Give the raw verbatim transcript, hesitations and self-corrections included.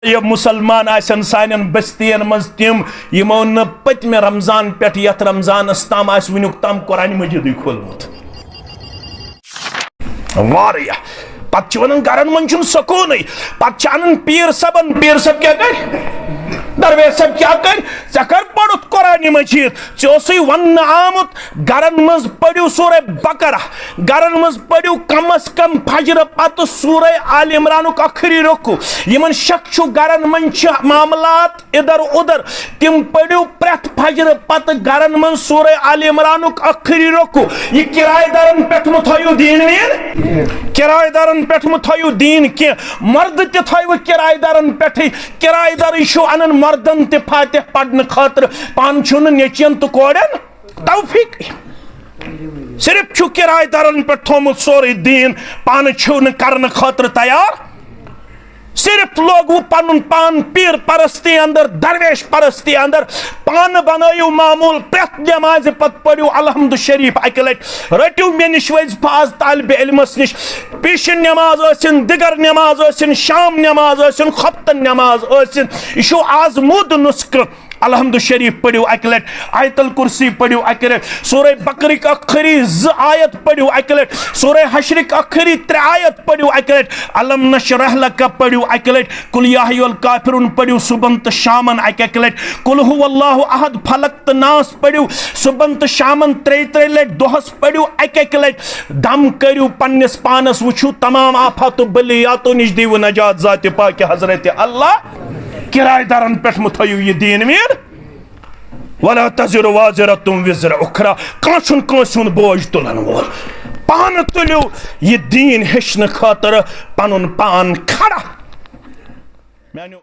یہِ مسلمان آسن سانٮ۪ن بستین منٛز تِم، یِمو نہٕ پٔتمہِ رمضان پٮ۪ٹھ یتھ رمضانس تام آسہِ وٕنیُک تام قرآن مجیدٕے کھولمُت۔ واریاہ۔ پتہٕ چھِ ونان گرن منٛز چھُنہٕ سکوٗنٕے۔ پتہٕ چھِ انان پیٖر صٲبن، پیٖر صٲب کیٛاہ کرِ؟ درویش صٲب کیٛاہ کرِ؟ ژےٚ کر پوٚرُتھ قرآن مجید؟ ژےٚ اوسُے وننہٕ آمُت گرن منٛز پٔرِو سورہ بقرہ، گرن منٛز پٔرِو کم از کم فجرٕ پتہٕ سورہ آل عمرانُک ٲخری رکوع۔ یِمن شک چھُ گرن منٛز چھِ معاملات ادھر ادھر، تِم پٔرِو پرٛٮ۪تھ فجرٕ پتہٕ گرن منٛز سورہ آل عمرانُک ٲخری رکوع۔ یہِ کرایہِ دارن پٮ۪ٹھ مہٕ تھٲیِو دیٖن ویٖن، کرایہِ دارن پٮ۪ٹھ مہٕ تھٲیِو دیٖن کینٛہہ، مردٕ تہِ تھٲیِو کرایہِ دارن پٮ۪ٹھٕے۔ کرایہِ دارٕے چھُو انان مردن تہِ فاتح پرنہٕ خٲطرٕ، پانہٕ چھُو نہٕ نیٚچوٮ۪ن تہٕ کورٮ۪ن توفیق۔ صرف چھُ کرایہِ دارن پٮ۪ٹھ تھوٚومُت سورُے دیٖن، پانہٕ چھِو نہٕ کرنہٕ خٲطرٕ تیار۔ صرف لوگوُ پنُن پان پیٖر پرستی اندر، درویش پرستی اندر، پانہٕ بنٲیِو معموٗل، پرٛٮ۪تھ نٮ۪مازِ پتہٕ پٔرِو الحمد شریف اکہِ لٹہِ، رٔٹِو مےٚ نِش وظیفہٕ آز طالبِ علمس نِش، پیٖشِن نٮ۪ماز ٲسِن، دِگر نٮ۪ماز ٲسِن، شام نٮ۪ماز ٲسِن، خۄفتن نٮ۪ماز ٲسِن، یہِ چھُو آزموٗدٕ نُسخہٕ۔ الحمد شریف پٔرِو اکہِ لٹہِ، آیت الکرسی پٔرِو اکہِ لٹہِ، سورہ بقرٕکۍ ٲخری زٕ آیت پٔرِو اکہِ لٹہِ، سورہ حشرٕکۍ ٲخری ترٛےٚ آیت پٔرِو اکہِ لٹہِ، الم نشرح لک پٔرِو اکہِ لٹہِ، قل یا ایھا الکافرون پٔرِو صبحن تہٕ شامن اکہِ اکہِ لٹہِ، قل ھو اللہ احد، فلق تہٕ ناس پٔرِو صبحن تہٕ شامن ترٛیٚیہِ ترٛیٚیہِ لٹہِ، دۄہس پٔرِو اکہِ اکہِ لٹہِ، دم کٔرِو پننِس پانس، وٕچھِو تمام آفاتو بلیاتو نِش، دِیِو نجات ذاتِ پاکِ حضرت اللہ۔ کرایہِ دارن پٮ۪ٹھ مہٕ تھٲیِو یہِ دیٖن ویٖن۔ ولا تزر وازرة وزر أخرى، کانٛہہ چھُنہٕ کٲنٛسہِ ہُنٛد بوج تُلن وول۔ پانہٕ تُلِو یہِ دیٖن ہیٚچھنہٕ خٲطرٕ پنُن پان کھڑا۔ میانیو